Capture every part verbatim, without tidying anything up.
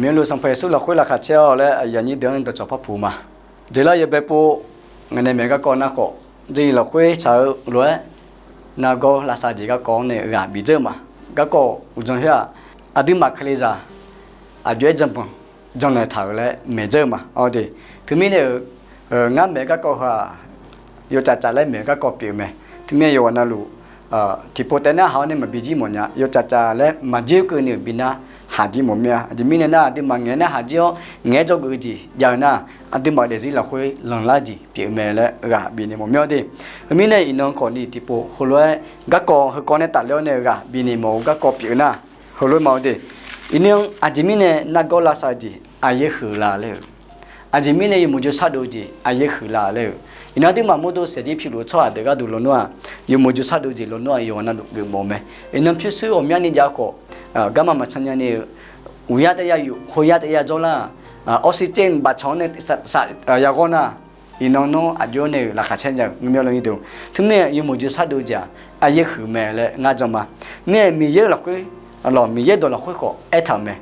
Miqluf Sanqpaq Yeqsur lafkhoer laqkhaq caer-awq laer aqyuif aqnyir deuq-anr dawqcawq par puq ma. Dzeurlar yawbae pov, ngaq nae maeq garkawv narkhawf, dzeurlar lafkhoer tsaq-eu lof-aer, nargawr lavsav jeq garkawv-anr nae ghaq bif dzeur-eu ma. Garkawv uqdzan khoer-aq, aqduimaf kalizaq aqjox-aer janbanq janlaeq taq-euq laer maeq dzeur-eu ma. Awq de, teumirnae-euq, ngar maeq-eu garkawv heu-aq, yawtsaf tsaf laer maeq-eu garkawv pyeuf-eu mae. Teumirnae yawqghaq navluf, tiqpov taef narhaq-awr nae maqbi jir mawf nya. Yawtsaf tsaf laer maqjir-eu keuvni-euq bi nar haq jir mawf mir-a. Aqjeq mirnae nar, aqduimaf ngaeq-aer narhaq jir-awr ngaeq-aer dzawgeuf-eu jeq jav-eu nar, aqduimaf daefzir lafkhoer lanqlar jeq pyeuf-eu mae laer ghaq bifnaeq mawf mir-awr de. Teumirnae iqnan khawfni tiqpov heulof-aer garkawv heukawv nae tafler-awr nae ghaq bifnaeq mawf-eu garkawv pyeuf-eu nar, heulof-aer ma-awr de. Iqnan aqjeq mirnae nargawr lavsav-eu jeq aqyaer huiqla laer-euq, aqjeq mirnae yawmuiq jawrshar dov-eu jeq aqyaer huiqla laer-euq. Iqnan aqduimaf mawrdo saeqjir piluf-eu tsawrhaq deuq gharduq lawnmr-aq, yawmuiq jawrshar dov-eu jeq lawnmr-aq yawqghaq navluf geufmawf-eu mae. Iqnan pyurshuir ghawqmyanrni jav khawf, garma maqcan nya ni-eu, uqyar taef ya yuf, khoyar taef ya jawrlar-aq, oxygen bafcanq-anr nae saf yaghawr nar, iqnan nawr aqjox-aer nae-euq laqkhaq caer nya-eu ngeur myanr lawnyir deuq. Teumirnae yawmuiq jawrshar dov-eu jeq-aq aqyaer huiq mae laer ngar jan ma. Mirnae Miqyaer-euq lafkhoer, lawq Miqyaer dawq lafkhoer khawf aertaq-euq mae.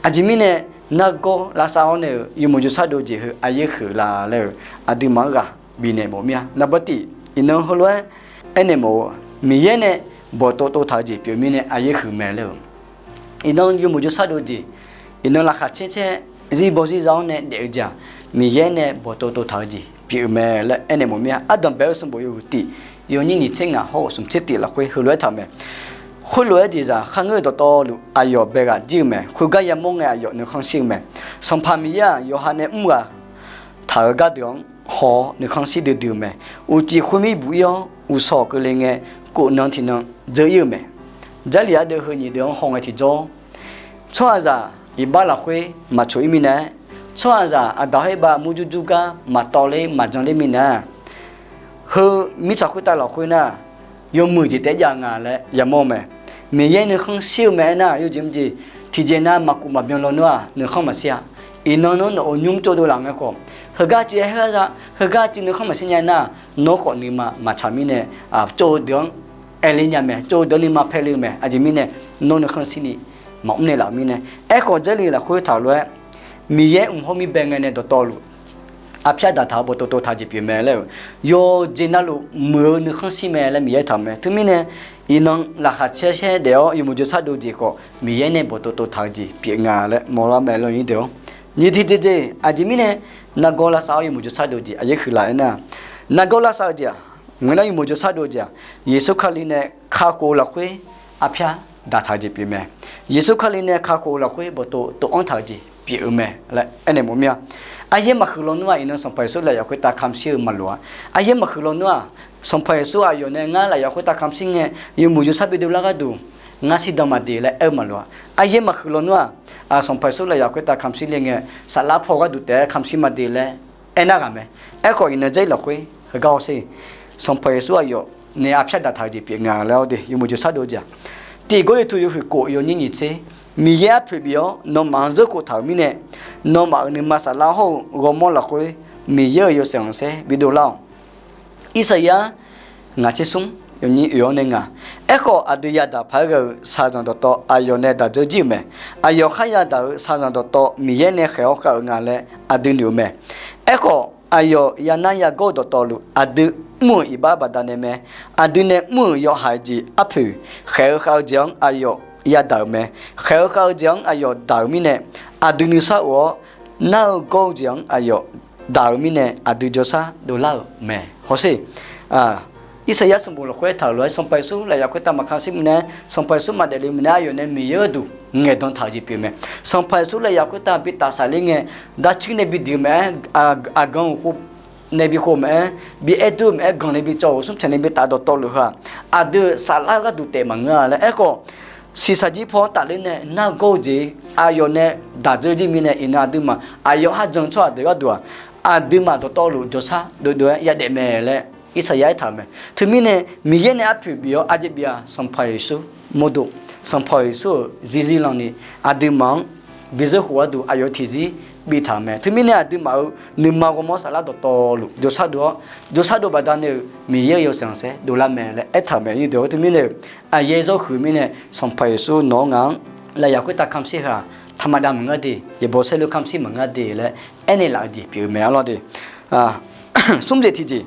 Aqjeq mirnae nargawr lavsav-awr nae-euq yawmuiq jawrshar dov-eu jeq heu aqyaer huiqla laer-euq aqduimaf-anr ghaq bifnaeq mawf mir-a. Naqbawr tif, iqnan heulof-aer aernaeq mawf-eu, Miqyaer nae bawqtov tov taq-eu jeq pyeuf mirnae aqyaer huiq mae laer-euq. Iqnan yawmuiq jawrshar dov-eu jeq, iqnan laqkhaq caer caer zirbaw zirza-awr nae daef-eu jeq-aq, Miqyaer nae bawqtov tov taq-eu jeq pyeuf-eu mae laer aernaeq mawf mir-a. Ardanq bae-eu sanqbof yawhuiq tif, yawnyir nyiq tser ngaq hawr-eu smq tser tif lafkhoer heulof-aer taq-euq mae. Khoerlof-aer jeqzaq kharngeur-eu dawqtawvluf aqyawf bae ghaq jir-eu mae. Khoergar yamawr ngae aqyawf nuikhanr shir-eu mae. Sanqpaq Miqyaer-aq yawqha nae mr ghaq taq-euq gardeuq-anr haw-awr nuikhanr shir duidui-eu mae. Uqcif khoermir buq-ir-awr uqshawq keuvle ngae, kofnan tiqnan dzeur-ir-eu mae. Jarlif ardeuv heu nyiq deuq-anr haw ngae tiqjawr, tsawrhaqzaq iqbax lafkhoer maqcoq-ir mirnae-aer, tsawrhaqzaq aqdaq khoerbav murjur jur gar maqtawv ler maqjan ler mirnae-aq, heu mirtsaq khoertav lafkhoer nar, yawmuiq jeq taef-aer jav nga laer yamawr-eu mae. Miqyaer nuikhanr shir-eu mae aernar, yawjeq mrjeq tiqjeq nav maqkuf maqbyan lawnmr-aq nuikhanr maqshir-a. Iqnan nawr nawq-euq nymr tsovdov laf ngae khawf, heugar civ-aer heugar za, heugar civ nuikhanr maqshir nya nar, nawr khawf nuima maqtsaq mirnae, tsov-eu deuq-anr aerler nya mae, tsov-eu deuq-anr nuima paeler-eu mae. Aqjeq mirnae nawr nuikhanr shirni maqmr naeqlaf-euq mirnae. Aerkhawf Jarlif lafkhoer taq-eu lof-aer, Miqyaer mq hawr mir bae ngae nae dawqtawvluf arpyar daqtaq-awr bawqtov tov taq-eu jeq pyeuf mae laer-euq, yawqjeq navluf muiq-eu nuikhanr shir mae laer Miqyaer taq-euq mae. Teumirnae iqnan laqkhaq caer shaer daef-awr yawmuiq jawrshar dov-eu jeq khawf Miqyaer nae bawqtov tov taq-eu jeq pyeuf nga laer mawrlar mae lawnyir deuq-awr. Nyiq tiqjeq jeq aqjeq mirnae nargawr lavsav-awr yawmuiq jawrshar dov-eu jeq aqyaer huiqlaf-aer nar, nargawr lavsav-eu jeq-aq, ngeur nar yawmuiq jawrshar dov-eu jeq-aq, Yeqsur Kali nae kakhof-eu lafkhoer arpyar daqtaq-eu jeq pyeuf mae. Yeqsur Kali nae kakhof-eu lafkhoer bawqtov tov-anr taq-eu jeq pyeuf-eu mae laer aernaeq mawf mir-a. Aqyaer maqhuiq lawnmr-aq iqnan Sanqpaq Yeqsur lafyaf khoertav kamq shir-eu maqloq-a. Aqyaer maqhuiq lawnmr-aq, Sanqpaq Yeqsur aqyawf nae ngar lafyaf khoertav kamq shir ngae, yawmuiq jawrshar bi dovlar gharduq ngar shirdan maqdeq laer aer-eu maqloq-a. Aqyaer maqhuiq lawnmr-aq, Sanqpaq Yeqsur lafyaf khoertav kamq shir le ngae, saflar paw gharduq taef-aer kamq shir maqdeq laer aernar ghaq mae. Aerkhawf iqnan Jarlif lafkhoer heugar hawsher, Sanqpaq Yeqsur aqyawf nae arpyar daqtaq-eu jeq pyeuf nga laer-awr de, yawmuiq jawrshar dov-eu jeq-aq, Tiq Gawrliqtu yawhuiq kof yawnyir nyiq tser, Miqyaer arpoeq bif-awr nawmaf-anr zeurkhof taq-euq mirnae, nawmaf-euq nuima saflar hawr-eu ghawrmawr lafkhoer Miqyaer-euq yawshaef khanqsaer bidov lar-awq. Irsaqyar ngaq tser smr yawnyir oeq-awr nae ngaq, Aerkhawf aqdui yadaq paq-aer ghae-eu shaqzanq dawqtawv aqyawf nae daq dzeur jir-euq mae. Aqyawf khar yadaq-euq shaqzanq dawqtawv Miqyaer nae khaeq-awr khav-euq nga laer aqdui noeq-eu mae. Aerkhawf aqyawf yanar yagawr-eu dawqtawvluf aqdui mr-euq iqbax baqdanae mae. Aqdui nae mr-euq yawhaiq jeq arpoeq khaeq-eu khav-eu jeq-anr aqyawf yadaq-euq mae. Khaeq-eu khav-eu jeq-anr aqyawf daq-euq mirnae, aqdui nuisar of-awr nar-eu gawr-eu jeq-anr aqyawf daq-euq mirnae aqdui jawrshar dovlar-euq mae. Hawsher, Irsaqyar sanqbof lafkhoer taq-euq lof-aer Sanqpaq Yeqsur lafyaf khoertav maqkamq shir mirnae, Sanqpaq Yeqsur maqdaef le mirnae aqyawf nae Miqyaer gharduq ngaeqdan taq-eu jeq pyeuf mae. Sanqpaq Yeqsur lafyaf khoertav bi taf safler ngae, darcuir nae bi diq-eu mae-aer, aqgan-euq nae bi khof mae-aer, bi aer dur-eu mae-aer, ganq nae bi cawv-euq smrtsaeq nae bi taf dawqtawvluf heu-aq, aqdui-euq saflar gharduq taef maqngeur-a laer. Aerkhawf shiqshaq jir paw-anr tafler nae nar gawr-eu jeq aqyawf nae daq dzeur jir mirnae iqnan aqduimaf aqyawf har jan-eu tsawrhaq deuq gharduq-aq, aqduimaf dawqtawvluf jawrshar dovdov-aer yadaef mae laer Irsaqyar aertaq-euq mae. Teumirnae Miqyaer nae arpoeq bif-awr arjaer bif-aq, Sanqpaq Yeqsur mawrdo, Sanqpaq Yeqsur-euq zirzir lanni aqduimaf-anr bi zeur khof gharduq aqyawf tiqzir biftaq-euq mae. Teumirnae aqduimaf-euq nuima ghawrmawr saflar dawqtawvluf jawrshar dov-awr, jawrshar dov baqdanae-euq Miqyaer-euq yawshaef khanqsaer dovlar mae laer aertaq-euq mae. Nyirdeuq-awr teumirnae-euq aqyaer zawr huiq mirnae Sanqpaq Yeqsur nawq-anr ngaq-anr lafyaf khoertav kamq shir heu-aq, taqmaqdav maqngeur de, yaeqbawq saerlu kamq shir maqngeur de laer aernaeq laf-eu jeq pyeuf-eu mae arlawr de. Smr jeq tiqjeq,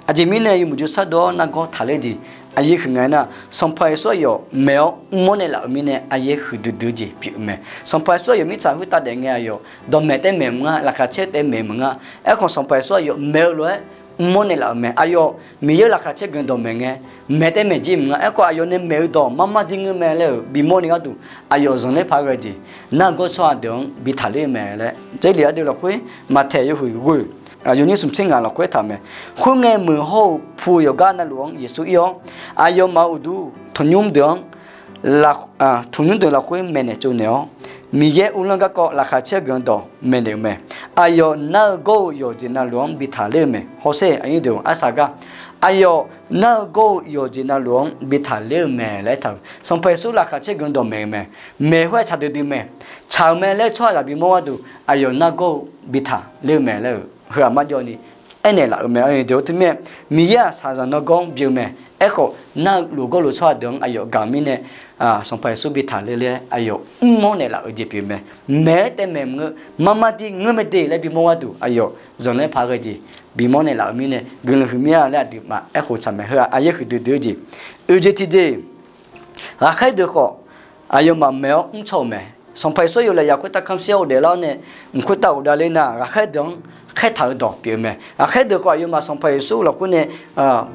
aqjeq mirnae yawmuiq jawrshar dov-awr nargawr taqler jeq aqyaer huiq nga aernar, Sanqpaq Yeqsur aqyawf maeq-awr mr-awr naeqlaf-euq mirnae aqyaer huiqdui dui-eu jeq pyeuf-eu mae. Sanqpaq Yeqsur aqyawf mirtsaq khoertav daef ngae aqyawf dawqmaeq taer maeq maqnga, laqkhaq caer taef maeq maqnga. Aerkhawf Sanqpaq Yeqsur aqyawf maeq-eu lof-aer mr-awr naeqlaf-euq mae. Aqyawf Miqyaer-euq laqkhaq caer guiqlanq dawqmaeq ngae, maeq taer maeq jir maqnga. Aerkhawf aqyawf nae maeq-eu dawq mar mar dir ngeur mae laer-euq bimawr ni gharduq aqyawf zanqler paq-aer ghae-eu jeq, nargawr tsawrhaq deuq-anr bi taqler-eu mae laer Jarlif ardeuv lafkhoer Maqtaeq yawhuiq ghoe yawnyir smq tser ngaq lafkhoer aertaq-eu mae. Khoerngae, meuq hawr-eu pu yawqgar navluf-anr Yeqsur ir-awr, aqyawfmaf-euq uqduq tanqnymr deuq-anr tanqnymr deuq lafkhoer maeqnaeq tsovnaeq-awr, Miqyaer uvlanr garkawv laqkhaq caer guiqlanq dawq maeqnaeq-euq mae. Aqyawf nar-eu gawr-eu yawqjeq navluf-anr bi taqler-eu mae. Hawsher aqnyir deuq arsaq gar, aqyawf nar-eu gawr-eu yawqjeq navluf-anr bi taqler-eu mae laer aertaq-euq. Sanqpaq Yeqsur laqkhaq caer guiqlanq dawq maeq-eu mae. Maeq khoer-aer tsaq duidui mae. Tsaq-euq mae laer tsawrhaqzaq bimawr gharduq aqyawf nargawr-eu bi taqler-eu mae laer-euq heu-aq marjawv ni aernaeq laf-eu mae. Teumirnae Miqyaer-aq shaqzanq nargawr-anr bye-eu mae. Aerkhawf nar-eu luf gawrluf tsawrhaq deuq-anr aqyawf gaq-eu mirnae, Sanqpaq Yeqsur bi taqler laer aqyawf mr-awr naeqlaf-eu jeq pyeuf mae. Maeq-aer taev maeq maqngeur, mar mar dir ngeur mae de laer bimawr gharduq aqyawf zanqler paq-aer ghae jeq bimawr naeqlaf-eu mirnae guiqlanq huiq mir-a laer aqduimaf aerkhof tsaq mae. Heu-aq aqyaer huiqdui dui-eu jeq. Oeq jeq tiqjeq, ghaqkhaer deuq khawf aqyawfmaf maeq-awr mrcaw-euq mae. Sanqpaq Yeqsur aqyawf lafyaq khoertav kamq shir-awr ghofdaef lar-awr nae mq khoertav ghofdaef ler nar, ghaqkhaer deuq-anr khaertaq-eu dawq pyeuf-eu mae. Ghaqkhaer deuq khawf aqyawfmaf Sanqpaq Yeqsur lafkhoer nae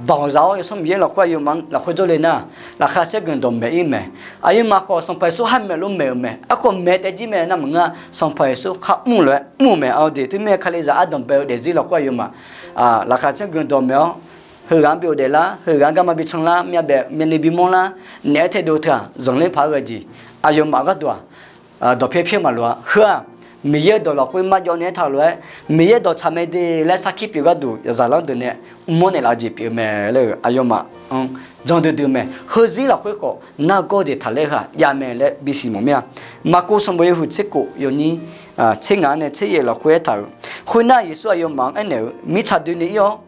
baoq zaq-awr yawsanr Miqyaer lafkhoer aqyawfmaf-anr lafkhoer jawrle nar, laqkhaq caer guiqlanq dawq maeq ir mae. Aqyawfmaf khawf Sanqpaq Yeqsur khar maeq lof maeq-euq mae. Aerkhawf maeq taef jir mae nar maqngeur-a, Sanqpaq Yeqsur khar mr-eu lof-aer mr-eu mae. Aqdui teumirnae Kalizaq ardanqbae-eu daefzir lafkhoer aqyawfmaf laqkhaq caer guiqlanq dawq maeq-awr, heughaq-anr bi ghofdaef lar, heughaq-anr garma bi can lar, myavbaef myavnuiv bimawr lar, naeq-aer taedov teu-aq zanqler paq-aer ghae jeq, aqyawfmaf gharduq-aq dawqpyaer pyaer maqloq-a. Heu-aq Miqyaer-euq dawq lafkhoer marjawv nae aertaq-eu lof-aer, Miqyaer dawq tsaq mae de laer sarkir pyeuf gharduq zaqlanr deuq nae mr-awr naeqlaf-eu jeq pyeuf-eu mae laer-euq aqyawfmaf-anr jan duidui mae. Heuzir lafkhoer khawf nargawr jeq taqler heu-aq jav mae laer bisiq mawf mir-a. Maqkuv sanqbof yawhuiq tser kof yawnyir tser ngaq-anr nae tser yaef lafkhoer aertaq-euq, khoernar Yeqsur aqyawfmaf-anr aernaeq-eu, mirtsaq doeni ir-awr,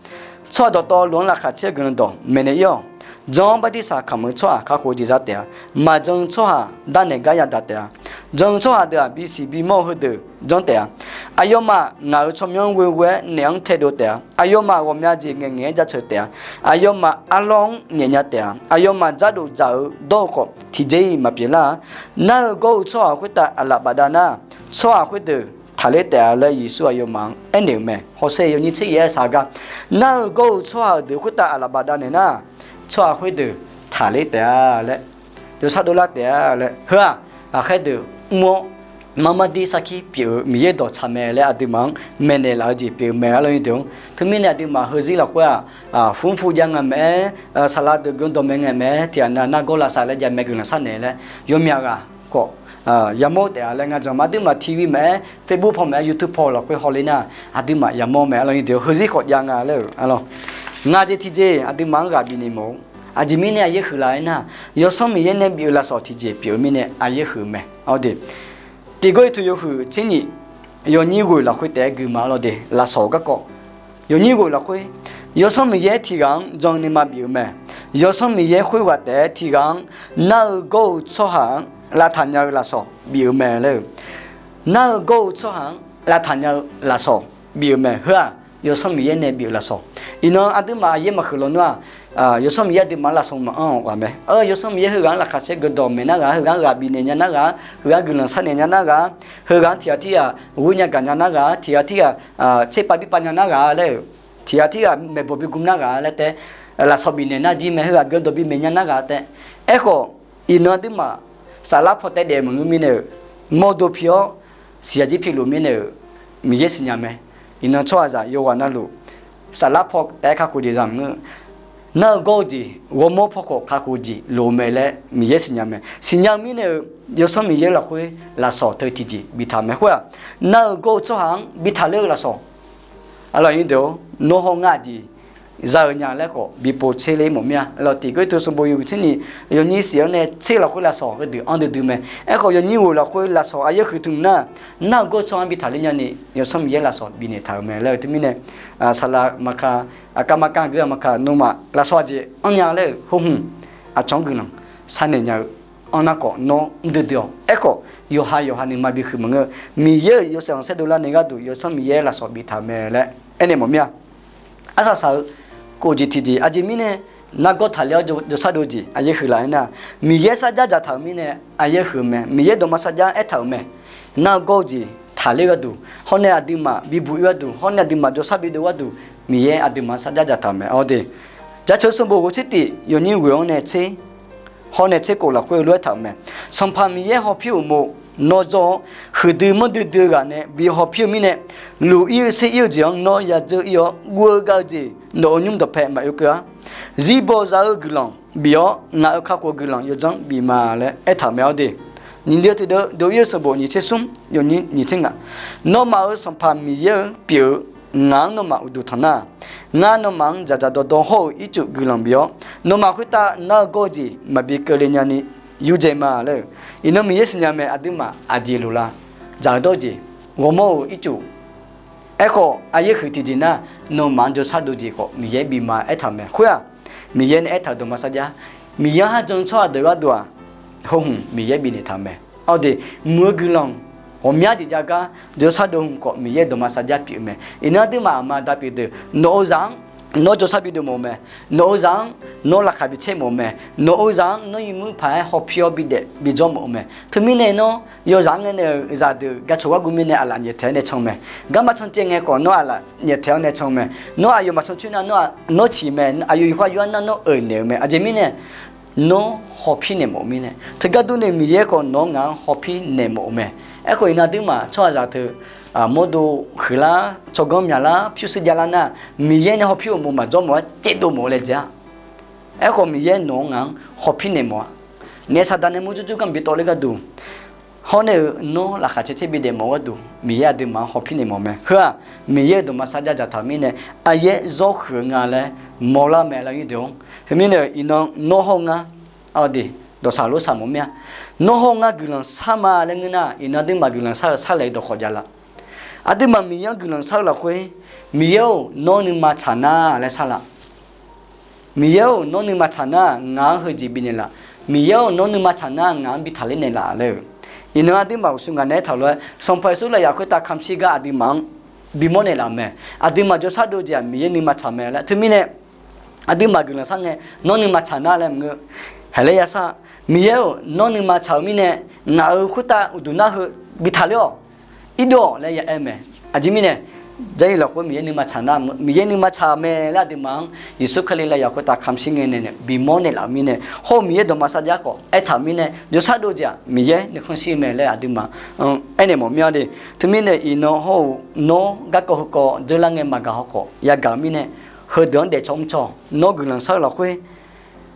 tsawrhaq dawqtawvluf-anr laqkhaq caer guiqlanq dawq maeqnaeq ir-awq. Jan-awr bartirsaq kamq-eu tsawrhaq kakhof-eu jeq za taef-a. Maqjan-eu tsawrhaq darnaeq gar yadaq taef-a. Jan-eu tsawrhaq deuq-aq bisiq bimawr-eu heudeuq janr taef-a. Aqyawfmaf ngaq-euq tsawrmyanr ghoeghoe-aer naef-anr taedov taef-a. Aqyawfmaf ghawqmya jeq ngaeqngaeq-aer jaceuq taef-a. Aqyawfmaf arlawr-anr nyaefnya taef-a. Aqyawfmaf dzardof dzaq-eu dawr-eu khawf tiqjeq-iq maqpyeuf lar-a. Nar-eu gawr-eu tsawrhaq khoertav aqlaf bafdav nar, tsawrhaq khoerdeuq taqler taef-a laer Yeqsur aqyawfmaf-anr aernaeq-eu mae. Hawsher yawnyir tser yaef-aer saq gar, nar-eu gawr-eu tsawrhaq-euq deuq khoertav aqlaf bafdav naeq nar, tsawrhaq khoerdeuq taqler taef-a laer, jawrshar dovlar taef-a laer heu-aq, ghaqkhaer deuq mr-awr marmar dir sarkir pyeuf-eu Miqyaer dawq tsaq mae laer aqduimaf-anr maeqnaeq laf-eu jeq pyeuf-eu mae arlawr nyi deuq-anr. Teumirnae aqduimaf heuzir lafkhoer-aq, fur fur jav nga maeq-aer, saqlaq deuq guiqlanq dawq maeq ngae maeq-aer tiqghaq nav nargawr lavsav laer jav mae guiqlanq sharnaeq laer yawmyaq ghaq khawf yamawr taef-a laer ngar jan ma. Aqduimaf TV maeq-aer, Facebook paw maeq-aer, YouTube paw lafkhoer hawler nar, aqduimaf yamawr mae arlawr nyi deuq-anr. Heuzir khawf jav nga laer-euq arlawr, ngaq jeq tiqjeq aqduimaf-anr ghaq bifnaeq mawf-eu. Aqjeq mirnae aqyaer huiq laf-aer nar, yawsanr Miqyaer nae bif-eu lafsawq tiqjeq pyeuf-eu mirnae aqyaer huiq-eu mae. Awr de, Tiqgor irtuq yawhuiq tser nyif yawnyir ghoeq lafkhoer taef-aer gui ma arlawr de, lafsawq-eu garkawv yawnyir ghoeq lafkhoer, yawsanr Miqyaer tiqghaq-anr jan nuima bif-eu mae. Yawsanr Miqyaer khoerghaq taef-aer tiqghaq-anr nar-eu gawr-eu tsawrhaq-anr lavtaq nya-eu lafsawq bif-eu mae laer-eu, nar-eu gawr-eu tsawrhaq-anr lavtaq nya-eu lafsawq bif-eu mae. Heu-aq yawsanr Miqyaer nae bif-eu lafsawq. Iqnan aqduimaf aqyaer maqhuiq lawnmr-aq, yawsanr Miqyaer aqduimaf-anr lafsawq maqanr-awq ghaq mae. Yawsanr Miqyaer heughaq-anr laqkhaq caer guiqlanq dawq maeq nar ghaq, heughaq-anr ghaq bifnaeq nya nar ghaq, heughaq-anr guiqlanq sharnaeq nya nar ghaq, heughaq-anr tiqghaq tirghaq ghoer nya gaq nya nar ghaq, tiqghaq tirghaq tserpav birpav nya nar ghaq laer-euq, tiqghaq tirghaq maeqbawq bi gm nar ghaq laer taef, lafsawq bifnaeq nar jir mae. Heughaq guiqlanq dawq bifmaeq nya nar ghaq taef. Aerkhawf, iqnan aqduimaf saflar paw taef daef maqngeur mirnae-euq, mawrdo pi-awr siqyaq jir piluf mirnae-euq, Miqyaer siqnya mae. Iqnan tsawrhaqzaq yawqghaq navluf saflar paw taef-aer kakhof jeq za maqngeur. Nar-eu gawr-eu jeq ghawrmawr paw khawf kakhof jeq loq-eu mae laer Miqyaer siqnya mae. Siqnya-eu mirnae-euq yawsanr Miqyaer lafkhoer lafsawq teu tiqjeq biftaq mae. Khoer-aq, nar-eu gawr-eu tsawrhaq-anr biftaq ler-eu lafsawq. Arlawr nyi deuq-or, nawr hawr ngar aqjeq za-eu nya laer khawf bi pov tser ler mawf mir-a. Arlawr Tiqgor irtuq sanqbof yawhuiq tser nyif yawnyir siq-anr nae tser lafkhoer lafsawq heudeuq anr duidui mae. Aerkhawf yawnyir ghoeq lafkhoer lafsawq aqyaer huiq tmq nar, nar-eu gawr-eu tsawrhaq-anr biftaq ler nyani yawsanr Miqyaer lafsawq bifnaeq taq-euq mae laer-eu teumirnae, saqlaq maqkaq, aqkav maqkav gui-a maqkaq, nawmaf lafsawq aqjeq anrnya laer-euq hawhmq aqcawq-anr guiqlanq sharnaeq nya-eu anr nar khawf nawr mr duidui-awq. Aerkhawf, yawqha yawqha nuima bihuiq maqngeur-eu, Miqyaer-euq yawshaef khanqsaer dovlar nae gharduq yawsanr Miqyaer lafsawq biftaq-euq mae laer aernaeq mawf mir-a. Arsaq saq-eu kof jeq tiqjeq aqjeq mirnae nargawr taqler-awr jawrshar dov-eu jeq aqyaer huiqlaf-aer nar, Miqyaer sarjax dzaqtaq-euq mirnae aqyaer huiq-eu mae. Miqyaer dawqma sarjax aertaq-euq mae. Nar-eu gawr-eu jeq taqler gharduq, hawr nae aqduimaf bibuq-ir gharduq, hawr nae aqduimaf jawrshar bidov gharduq, Miqyaer aqduimaf-anr sarjax dzaqtaq-euq mae. Awr de, Jaceuq sanqbof ghoeqtser tiq yawnyir ghoeq-anr nae tser, hawr nae tser kof lafkhoer lof-aer taq-euq mae. Sanqpaq Miqyaer hawpir uqmov nawr jawr-awr, huiqdui manrdui dui-eu ghaq nae bi hawpir-eu mirnae, luf-ir-eu ser-ir-eu jeq-anr nawr yadzeur ir-awr, guv-eu gav-eu jeq nawq-euq nymr dawqpae maqoe keuv-ar. Zirbaw za-eu guiqlanq bif-awr, ngaq-euq kakhof-eu guiqlanq yawdzanr bif ma laer aertaq-euq mae. Awr de, nyiq deuv tiq deuv dov-ir-eu sanqbof nyiq tser smr yawnyir nyiq tser ngaq, Nawmaf-euq Sanqpaq Miqyaer-euq pyeuf-eu ngaq-anr nawmaf uqduq tanq nar, ngar nawmaf-anr dzaqdzaq dawrdawr hawr-eu ircuf guiqlanq bif-awr, nawmaf khoertav nar-eu gawr-eu jeq maqbi keuvle nyani yurdzae ma laer-eu. Iqnan Miqyaer siqnya mae. Aqduimaf aqjeq loq la? Dzaq-eu dawr-eu jeq, ghawrmawr-euq ircuf. Aerkhawf aqyaer huiq tiqjeq nar, nawmaf-anr jawrshar dov jeq khawf Miqyaer bif ma aertaq-euq mae. Khoer-aq, Miqyaer nae aertaq-euq dawqma sarjax, Miqyaer-anr har jan-eu tsawrhaq deuq gharduq-aq, hawr hmq Miqyaer bifnaeq taq-euq mae. Awr de, muiq-eu guiqlanq ghawqmya jeq jav gar jawrshar dov hmq khawf Miqyaer dawqma sarjax pyeuf-eu mae. Iqnan aqduimaf aqma aqda pyeuf deuq, nawq-eu zaq-anr nawr jawrshar bidov mawf-eu mae. Nawq-eu zaq-anr nawr laqkhaq bi caer mawf-eu mae. Nawq-eu zaq-anr nawr yawmuiq paq-aer hawpir-awr bidaef bijawr mawf-eu mae. Teumirnae nawr yawzaq-anr ngae nae-euq zaqdeuq gacawq gharguv mirnae aqlaf nyaeftaeq-awr nae can mae. Garma can caev ngae khawf nawr aqlaf nyaeftaeq-awr nae can mae. Nawr aqyawf maqcan coer nar, nawr ciq mae. Aqyawf yawqha yawqha nar nawr oeq naeq-eu mae. Aqjeq mirnae nawr hawpir naeq mawf-eu mirnae, teugar durni Miqyaer khawf nawq-anr ngaq-anr hawpir naeq mawf-eu mae. Aerkhawf iqnan aqduimaf tsawrhaqzaq teu mawrdo huiqlar, tsawrganr myaqlar, pyurshuir javlar nar, Miqyaer nae hawpir uqmov maqjawr mawf-aer caevdov mawf-eu laejae-a. Aerkhawf Miqyaer nawq-anr ngaq-anr hawpir naeq mawf-a. Naef saqdaq nae murjur jur gar bi tawvler gharduq, hawr nae-euq nawr laqkhaq caer caer bidaef mawf-eu gharduq Miqyaer aqduimaf-anr hawpir naeq mawf-eu mae. Heu-aq Miqyaer-euq dawqma sarjax dzaqtaq-euq mirnae aqyaer zawr huiq-eu nga laer mawrlar mae laer nyirdeuq-anr. Teumirnae iqnan nawr hawr-eu ngar, awr de, dawqsaq lof saq mawf mir-a. Nawr hawr-eu ngar guiqlanq shar ma laer ngeur nar, iqnan aqduimaf guiqlanq shar-eu sarlaeq-eu dawqkhawq javlar. Aqduimaf Miqyaer-anr guiqlanq shar-eu lafkhoer, Miqyaer-or nawr nuima tsaq nar laer sharlaf. Miqyaer-or nawr nuima tsaq nar ngaq-anr heujeq bifnaeq laf. Miqyaer-or nawr nuima tsaq nar ngaq-anr bi taqler naeqlaf laer-eu. Iqnan aqduimaf uqshoe ngaq naeq-aer taq lof-aer Sanqpaq Yeqsur lafyaf khoertav kamq shir gar aqduimaf-anr bimawr naeq laf-eu mae. Aqduimaf jawrshar dov jeq-aq Miqyaer nuima tsaq mae laer. Teumirnae aqduimaf guiqlanq shar ngae, nawr nuima tsaq nar laer maqngeur. Haiqlaer yashar, Miqyaer-or nawr nuima tsaq-eu mirnae, ngaq-euq khoertav uqduq nar heu bi taqler-awq, irdov-awq laer ya aer mae. Aqjeq mirnae, Jarlif lafkhoer Miqyaer nuima tsaq nar, Miqyaer nuima tsaq mae laer aqduimaf-anr Yeqsur Kali lafyaf khoertav kamq shir ngae nae bimawr naeqlaf-eu mirnae, hawr-eu Miqyaer dawqma sarjax khawf aertaq-euq mirnae, jawrshar dov jeq-aq Miqyaer nuikhanr shir mae laer aqduimaf-anr aernaeq mawf mir-a de. Teumirnae iqnan hawr-eu nawr garkawv heukawv dzeurlar ngae maqgaq haw khawf yagaq-eu mirnae, heudeuq-anr daefcaw mrcaw nawr guiqlanq shar-eu lafkhoer,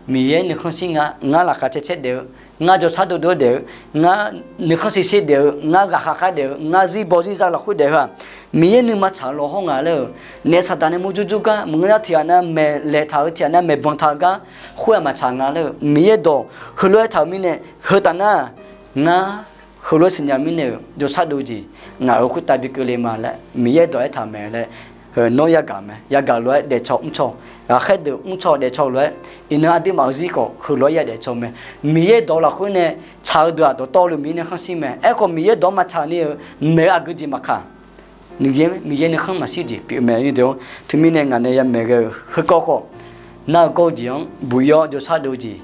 Miqyaer nuikhanr shir nga, ngar laqkhaq caer caer daef-eu, ngar jawrshar dovdov-aer daef-eu, ngar nuikhanr shir shir daef-eu, ngar ghaqkhav khav daef-eu, ngar zirbaw zirza lafkhoer daef-eu-aq, Miqyaer nuima tsaq-eu lawhawr nga laer-eu. Naef saqdaq nae murjur jur gar maqngeur nar tiqghaq nar maeqlaeq taq-eu, tiqghaq nar maeqbanq taq-eu gar khoer-aq maqtsaq nga laer-eu. Miqyaer dawq heulof-aer taq-euq mirnae, heu taf nar, ngar heulof-aer siqnya mirnae-euq jawrshar dov jeq ngaq-euq khoertav bi keuvle ma laer Miqyaer dawq aertaq mae laer, heu nawr yagaq mae. Yagaq lof-aer daefcaw mrcaw, ghaqkhaer deuq mrcaw daefcaw lof-aer, iqnan aqduimaf-euq zir khawf heulof-aer ya daefcaw mae. Miqyaer dawq lafkhoer nae tsaq-eu deuq-aq dawqtawvluf Miqyaer nuikhanr shir mae. Aerkhawf Miqyaer dawq-anr maqtsaq ni-euq maeq-eu aqgeujeq maqkaq, Miqyaer nuikhanr maqshir jeq pyeuf mae. Teumirnae ngaq nae yamaeq ghae-eu heukawv khawf, nar-eu gawr-eu jeq-anr buq-ir-awr jawrshar dov-eu jeq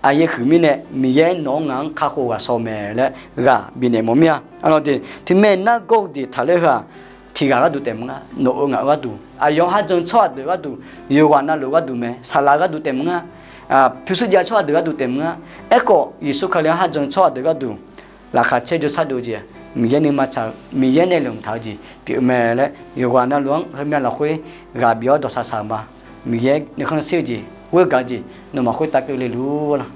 aqyaer huiq mirnae, Miqyaer nawq-anr ngaq-anr kakhof ghaq shaw mae laer ghaq bifnaeq mawf mir-a. Arlawr de, teumirnae nargawr-eu jeq taqler heu-aq, tiqghaq gharduq taef maqnga, nawq-eu ngaq-eu gharduq, aqyawf-anr har jan-eu tsawrhaq deuq gharduq, yawqghaq navluf gharduq mae, saqlaq gharduq taef maqnga, pyurshuir jav tsawrhaq deuq gharduq taef maqnga. Aerkhawf Yeqsur Kali-anr har jan-eu tsawrhaq deuq gharduq laqkhaq caer jawrshar dov-eu jeq-aq, Miqyaer nuima tsaq-eu, Miqyaer nae laeqhmq taq-eu jeq pyeuf mae laer, yawqghaq navluf-anr heumya lafkhoer ghaq bif-awr dawqsaq saq-eu ma. Miqyaer nuikhanr shir-eu jeq, ghoer gaq-eu jeq nawmaf khoertav keuvle luf-ur laq.